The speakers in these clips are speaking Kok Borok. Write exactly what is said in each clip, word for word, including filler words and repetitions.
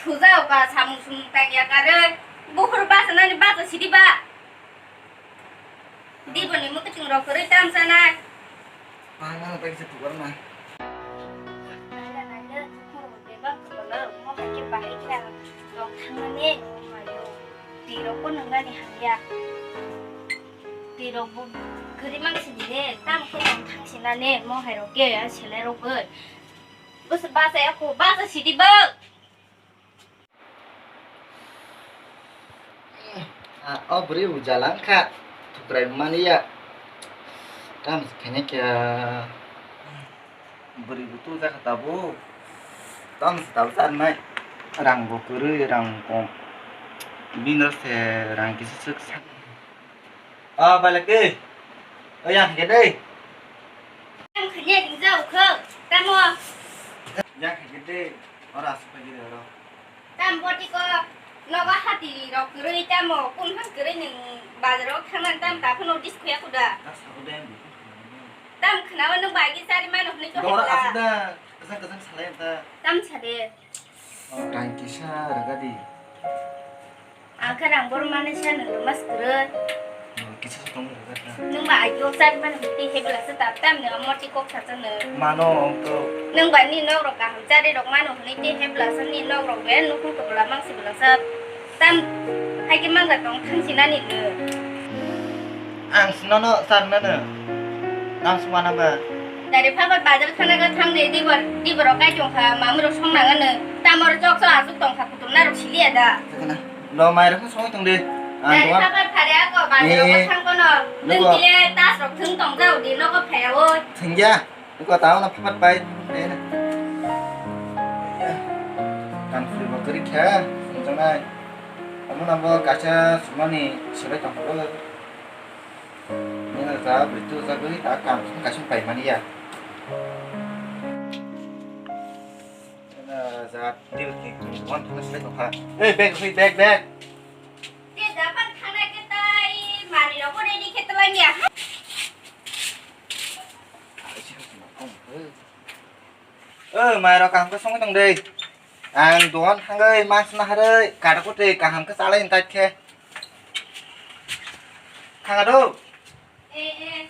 Thuja oka samung sumung tangya karwi. Bukhur basa nani basa sidi ba. Diboni mukuchung rok kwrwi tam sanai. Ang ano tei kisa thubar na. Naila naila bukhur bebak kwbala mo hai khe bahai khe ang rok thangmani mayo. Twi rok bo nwngnani hamya. Twi rok bo kwrwi mang sini de tam khe rok thang sinani mo hai rok khe selai rok bai. Bwsa basa ya kho basa sidi bak. Ah, o bwrwi bo jala wngkha, thukrai mani ya. Tamo se khaina khe, bwrwi bo tu jakha tabuk. Tamo se tabuk charnai. Rang bo kwrwi, rang kom. Bini se rang kisa swk sa. Ah, balaki. O yang khe dei. Yang khe dei, ringjao kho. Tamo. Yang khe dei. Ora asuk khe dei oro. Tam boti ko. Nogo hati rok kwrwi tamo. Kun han kwrwi nwng bazar o thangna tam ta phano dis khoya kuda. Tam khnawa nwng bai gi sari mano hwnwi to. Dora asuk da. Kasang kasang salai ta. Tam sade. Tang kisa rega di. Ang khe rang bor mani sa nwng rwma swrwi. Nwng kisa se tongwi rwkha ta. Nwng ba ajo chari mani hwnwi tei hebla se ta tam nwng amo ti kok sa chang nwng. Mano ang to. Nwng ba ni nok rok kaham chari rok mano hwnwi tei hebla se ni nok rok be nukhung to bwla mang si bwla sa tam hai khe mang da tong thang si nani nwng. Ang sinono sar nano. Nam sumana ba. Dari phabar bazar thana ga thang de dibor dibor rok kai tong kha mamwi rok song nang ano. Tamor chok chok asuk tong kha kutung narok siliya da. Sakana. Lo mai rok song tong de. Ang dari dogan phabar phare ako bazar rok eh, thang kono. Nwng logo. Tile tas rok thung tong jao di logo phaya o. Thengya. Nwng ko tao na phabar pai. Eh na. Kam suri bo kari kha. Song janai. Amo na bo kacha sumani sebai tong kha. Nina ja bwrwi tu jagwi ta kam kaisa paimani ya. Nina ja deal ki wan thana slai tongkha. Ei bag hoi bag bag. Te Japan thana ke tai mari rok ko ready khe tlang ya. Aisi haisi ma kong. Eh, mai rok kaham khe songwi tong dei. Ang dogan thangwi mas naharwi kada kotwi kaham khe chalai ntai khe. Thanga do? Eh, eh.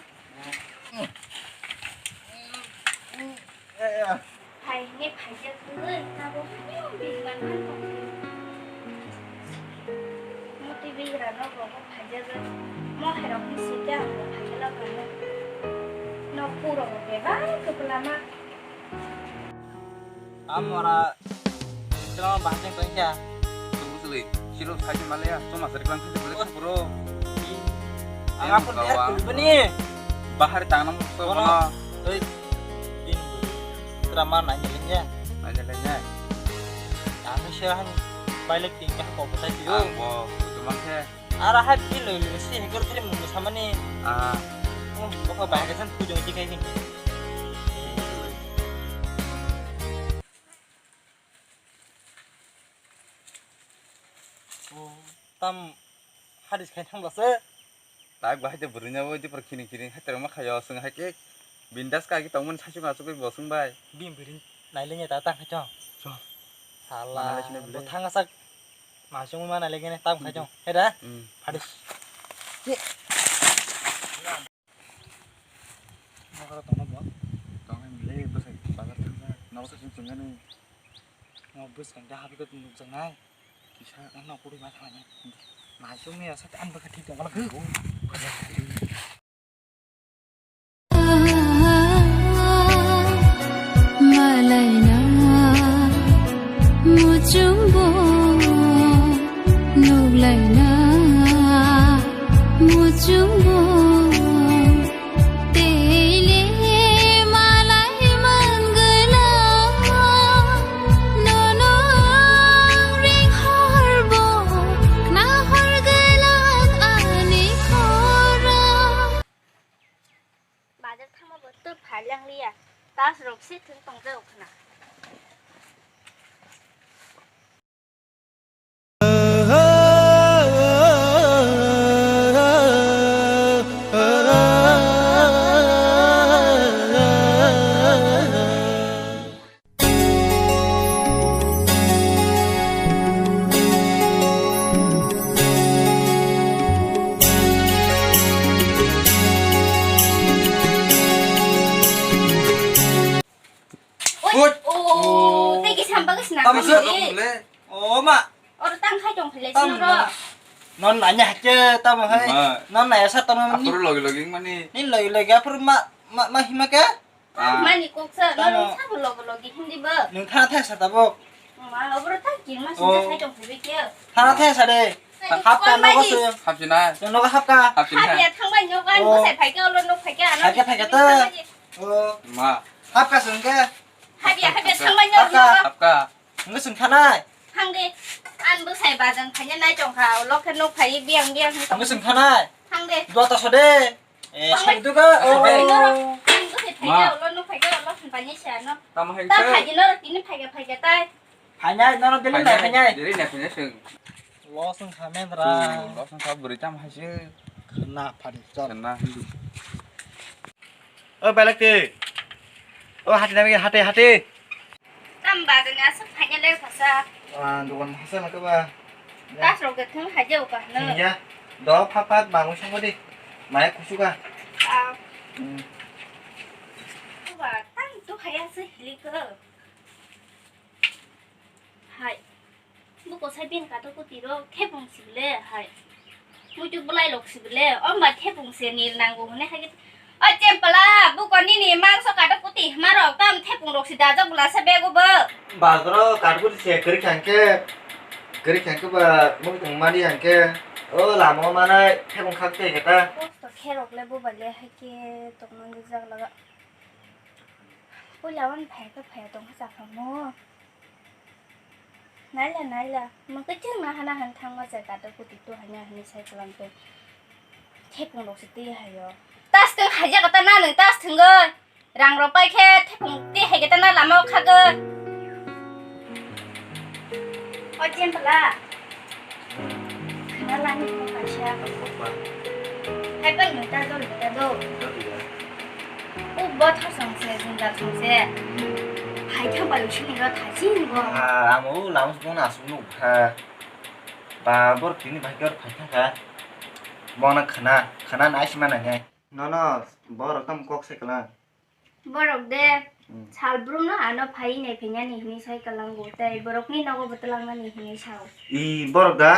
Eh, eh. Phai hwnwi phaijak twi, abo phai bini man man tong. Muti bigra nok rogo phaijak, mo hai rok ni site ang phaijak la phai. Nok puro bebak kwplama. Amora selama bahaseng tongkha. Tunggu sili, silo saji malaya, cuma seri kelang sili boleh bro. Ang apa dia beli bani? Bahar tanam so kono. Oi, bin drama nanya lenya. Nanya lenya. Kami sih kan balik tingkah kau betai dia. Bo, cuma ke. Ara hai pi loi loi si hekor thri mung samani. Ah. Oh, bokha bai ka san pujung ji kai ni. Oh, tam hadis khai thang basa. Tak bahai de burina bo di por khini khini hai terma khayo sung hai ke. Bindas ka ki tongmani saichung achugwi bo chwng bai. Bini bwrwi nailengya ta tang khai chong. Chol. Sala, manalai sini bo bwle. Thang asak masung ma nailengya ne tang khai chong. Heda? Hmm. Phadis. Ye. Nokaro tongno bo. Tongna bwle bwsai bazar thangna. Noksa sing chungani. Mo bwskang da habikot nukjaknai. Kisa. Ano kuri ma thangna. Masung ya sa am bwkha thik tongla. Malaina muchungbo nuglaina muchungbo teile malai mangala nono ring horbo na horgala ani khora. Bazar thangma bo twi phai langliya, tas rok se thwng tongjago khna. Tamo se? Tamo le? O ma. Oro tang khai tong phile. Tamo sino ro. Non nanya hake tamo hai. Ma. Non nanya sa tamo mani. Apuru logi logi mani. Nin logi logi apuru ma ma ma hima ke? Ah. Mani kok sa. Tamo. Non sabo logi logi hindi ba. Nung thana thai sa tabok. Ma, oboro tang kin ma. Oh. Sinja khai tong phile ke. Thana thai sa de. Hap ka nogo se. Hap sina. Nogo hap ka. Hap sina. Hap ya thang bai nogo an. Oh. Bo sai phai ke olo nok phai ke ano. Phai ke phai ke ta. Oh. Ma. Hap ka sung ke. Hap ya hap ya thang bai nogo. Hap ka. Hap ka. Nungkhe chwng thanai. Thang de. Ang bwsai bazan phaina nai tongkha, ulo khe nuk phai biang biang hwn tong. Nungkhe chwng thanai. Thang de. Dua ta sode. Eh, thang de. Sode duga. Oh. Thang de. Ang bwsai phaina ulo nuk phaikha ulo thang painai se ano. Tamo hai ta khe? Phaidi norok tini phaikha phaikha tai. Phainai, norok dili nai phainai. Dili nai phainai chwng. Lo chwng kha men ra. Lo chwng kha bwrwi tamo hai se. Khna phari chor. Khna hindi. O belakti. O hati nami hati hati. Tam bazani aswk phaina le phasa. Ah, dokan phasa na kaba. Tas rok de thung haja uka no. Ya. Do pha pha ba mo song di. Mai kusuka. Ah. Hmm. Ba tang tu haya se hiliko. Hai. Buko sai bini kato kuti ro thepung sibile hai. Muitu bulai lok sibile, o ma thepung se nil nango hone hai. O chempla, buko nini mangso kato kuti hma rok tam thepung rok si dajak bula se bego bo. Bazaro kato kuti se kari khangke, kari khangke ba muitu mani hangke. O lama o manai thepung khak te keta. Kosto kherok le bo bai le hai ke tokmang jak laga. Puila wan phai ka phai tong ka sa kha mo. Naila, naila, mwkwi chwng na hana han thangma se kato kuti tu hanya hini sai kwlang twi. Thepung rok se twi hayo. Tas twi haja kata na nung tas thwngwi. Rang rok pai khe thepung twi hai kata na lama o khagwi. O chempla. Khna lani phone kaisa. Hai pai nung ta do, nung ta do. O bo thosong se, jwngjal song se. Hai thang bai usini ro thachi ni bo. Ah, amo lama song na asuk nuk kha. Ba bor tini bai kor phai thang kha. Bo na khna, khna na aisi ma nai nai. Nono borok tam kok se kwlang. Borok de, hmm, sal brum no ano phai nai phai nani hini sai kwlango tei borok ni nogo bo twlang nani hini sao. I borok da?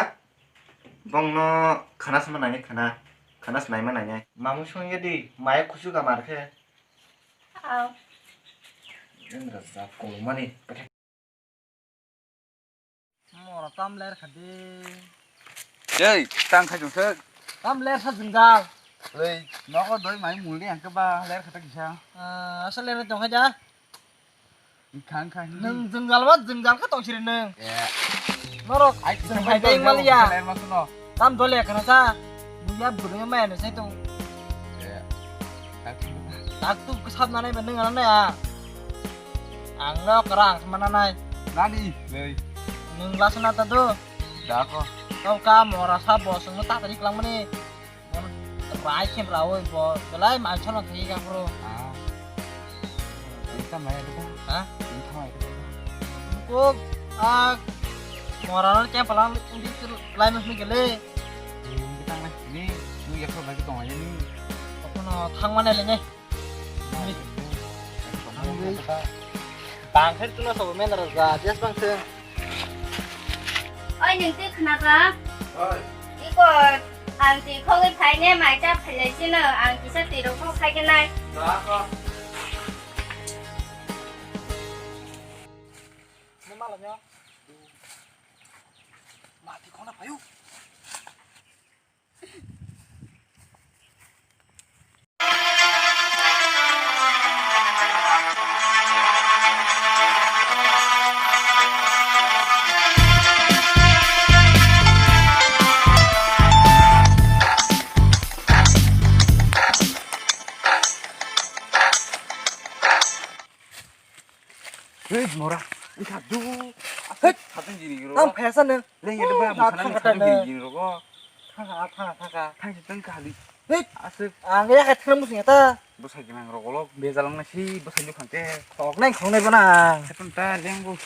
Bongno khana sima nai khana, khana sinai ma nai. Mamu song ya di, maya kusu ka mar khe. Au. Indra za kolmani. Mora tam ler kha de. Ei, tang khai jong sek. Tam ler sa jwngjal. Ei, nogo doi mai muli ang ke ba ler kha ta kisa. Ah, asal ler tong kha ja. Khang khang. Nung jwngjal ba jwngjal kha tong siri nung. Ya. Norok ai jwng hai dai mal ya. Ler ma suno. Tam dole khana sa. Buya buru ma ya sai tong. Ya. Tak tu kesab nanai ba nung ana ya. Ang no kerang sama nanai. Nani? Nei. Nung lasa nata do. Da ko. Kau ka mora sa bos no tak tadi kelang mani. Rai kem rawoi bo. Belai mai chona thai ka bro. Ah. Ini kan mai ada. Ha? Ini kan mai ada. Ko ah mora no kem palang undi lai mas ni gele. Ini kita ni. Ini nu ya ko lagi tong aja ni. Apa no thang mana le ni? Bang khe tuno sobo men rok ja, jes bang se. Oi, nung twi khna kha? Oi. Iko, ang twi khogwi phai ne mai cha phai lai sino, ang kisa twi rok khok khai khe nai. Ja kho. Ni ma lo nyo. Ma twi khona phayu. Hei, mora. Wngkha du. Hei. Aswk satung jini ro. Tam phaya sa nung. Leng ya ba. Thang musana thang ni kata satung nung. Jini ro go. Thang ha, thang ha, thang ha. Thang si tang kali. Hei. Aswk. Ang ya ka thang musung ya ta. Bwsai gwnang ro golok bejalang na si bwsai ju khangte. Khok nai khok nai bana. Setan ta leng bo.